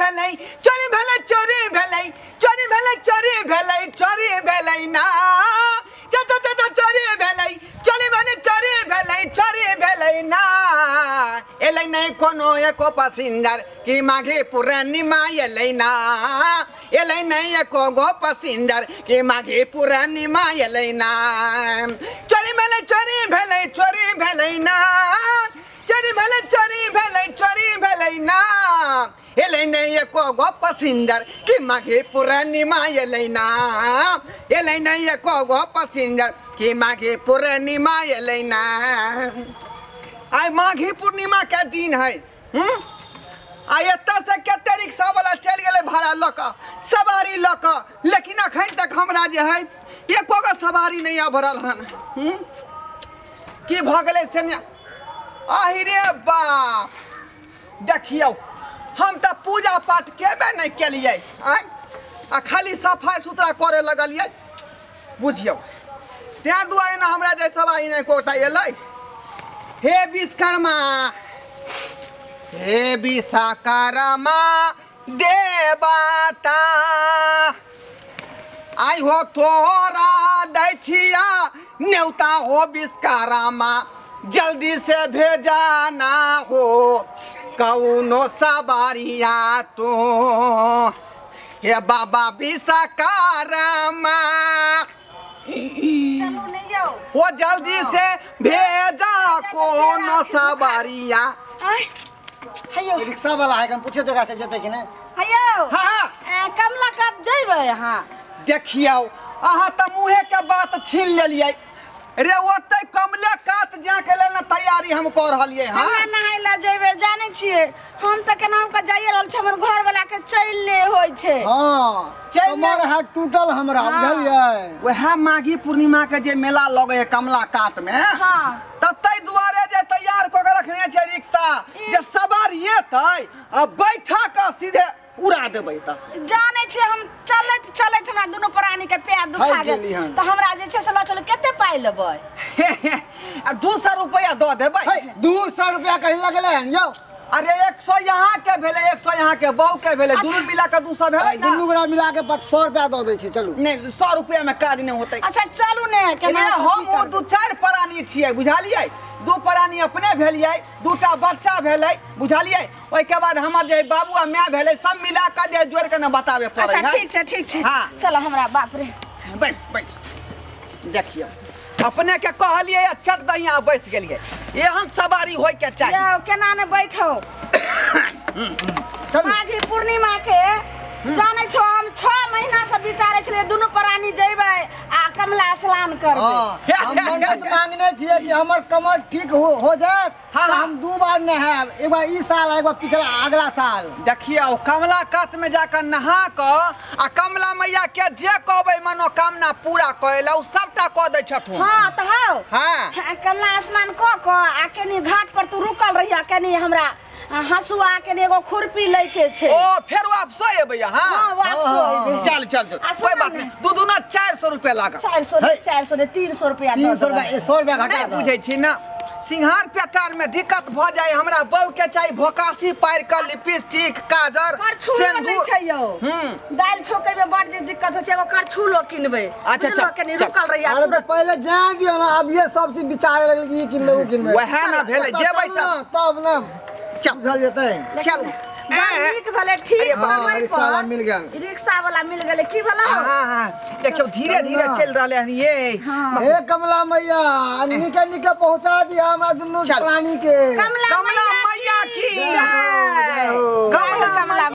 भेलै चोरी भेलै चोरी भेलै चोरी भेलै चोरी भेलै चोरी भेलै ना च च च चोरी भेलै चोरी भेलै चोरी भेलै चोरी भेलै ना एलै नै कोनो एको पसिंजर कि माघी पूर्णिमा एलै ना एलै नै एको गो पसिंजर कि माघी पूर्णिमा एलै ना चोरी भेलै चोरी भेलै चोरी भेलै ना चोरी भेलै चोरी भेलै चोरी भेलै ना एलै नै एको गो पसिंजर कि माघी पूर्णिमा एलै ना एलै नै एको गो पसिंजर कि माघी पूर्णिमा एलै ना। आइ माघी पूर्णिमा के दिन है आ एतऽ से कते रिक्शा वाला चलि गेलै भाड़ा लऽ कऽ सवारी लऽ कऽ लेकिन अखन तक हमरा जे है एको गो सवारी नहि अभरल हन। की भऽ गेलै से आहि रे बाप देखियौ हम तऽ पूजा पाठ केबे नहि केलियै आँय आ खाली सफाइ सुथरा करे लगलियै बुझियौ तें दुआरे ने हमरा जे सवारी नहि एकोटा एलै। हे विश्वकर्मा हे विश्वकर्मा देवता आइ हो तोरा दै छिया न्योता हो विश्वकर्मा जल्दी से भेजाना हो कौनो सवारिया तो हे बाबा विश्वकर्मा चलू नहीं जाओ वो जल्दी से भेजा कोनो सवारिया। रिक्शा वाला है कन पूछे देगा से जते कि नहीं हयो। हां कमला कात जइबै अहाँ देखियौ अहाँ त मुहे के बात छीन लेलियै रे ओते कमले कात जाके लेल न तैयारी हम कर रहलियै। हां हमरा नहाय ला जइबै जानै छियै हम त केनाहु के जाइए रहल छै हमर घर वाला के चलि ले होय छै। हां कमर हाथ टूटल हमरा बुझलियै वएह माघी पूर्णिमा के जे मेला लगै है कमला कात में। हां त तै दुआरे जे तैयार क के रखने छै रिक्शा जे सवारी एतै आ बैठा के सीधे उड़ा देबै त जानै छियै हम चलैत चलैत हमरा दुनू प्राणी के पैर दुखा गेल त हमरा जे छै से ल चलू कते पाइ लेबै आ 200 रुपया दऽ देबै। 200 रुपया कहीं लगलै हन यौ। अरे 100 यहाँ के भेलै 100 यहाँ के बहू के भेलै दुनू मिला के 200 भेलै ना दुनू गोरा मिला के 100 रुपया दऽ दै छी चलू। नहीं 100 रुपया में काज नहीं होतै। अच्छा चलू ने केना हम दू चारि प्राणी छियै बुझलियै दू प्राणी अपने भेलियै दूटा बच्चा भेलै बुझलियै ओहिके बाद हमर जे बाबू आ my भेलै सब मिला के जे जोड़ के न बताबे पड़ै। अच्छा ठीक छै ठीक छै। हां चलो हमरा बाप रे बैठ बैठ देखियौ अपने के कहलियै आ चट दहिया बैस गेलियै एहन सवारी होय के चाही। यौ केना ने बैठो माघी पूर्णिमा के जानै छो हम 6 महीना से विचारै छलियै दुनू प्राणी जइबै आ कमला स्नान करबै। हम मन्नत मांगने छियै कि हमर कमर ठीक हो जायत। हाँ, हम 2 बार नहायब एक बार ई साल एक बार पिछला अगला साल। देखियौ कमला कात में जाकर नहा कऽ आ कमला मैया के जे कहबै मनोकामना पूरा करै लए ओ सबटा कऽ दै छथुन। हाँ तऽ हौ। हाँ कमला स्नान कऽ कऽ आ कनी घाट पर तू रुकल रहिया कनी हमरा हंसुआ कनी एगो खुरपी लै के छै। ओ फेर वापसो एबै अहाँ? हाँ वापसो एबै। चल चल चल कोई बात नहीं दू दूना 400 रुपया लागत। 400 नहीं 400 नहीं 300 रुपया। 300 रुपया 100 रुपया घटा नहीं बुझै छी ना सिंघार पेटार में दिक्कत भ जाय हमरा बहू के चाही भोकासी पार के लिपस्टिक काजर सिंदूर छै यौ। दाल छोकै में बड़ जे दिक्कत होइ छै एगो करछुलो किनबै। अच्छा बुझलो कनी रुकल रहिया अरे तो पहले जान दियो ना अब ये सब चीज विचारे लगल कि ई किनबै उ किनबै वएह ना भेलै जेबै तब ना चल बुझल जेतै। चल नीक भेलै ठीक समय रिक्शा वाला मिल गेल रिक्शा वाला मिल गेलै की भेलै। हां हां देखियौ धीरे धीरे चल रहलै हन ये। हे कमला मैया निके निके पहुंचा दिया हमरा दुनू प्राणी के। कमला मैया की जय हो। कमला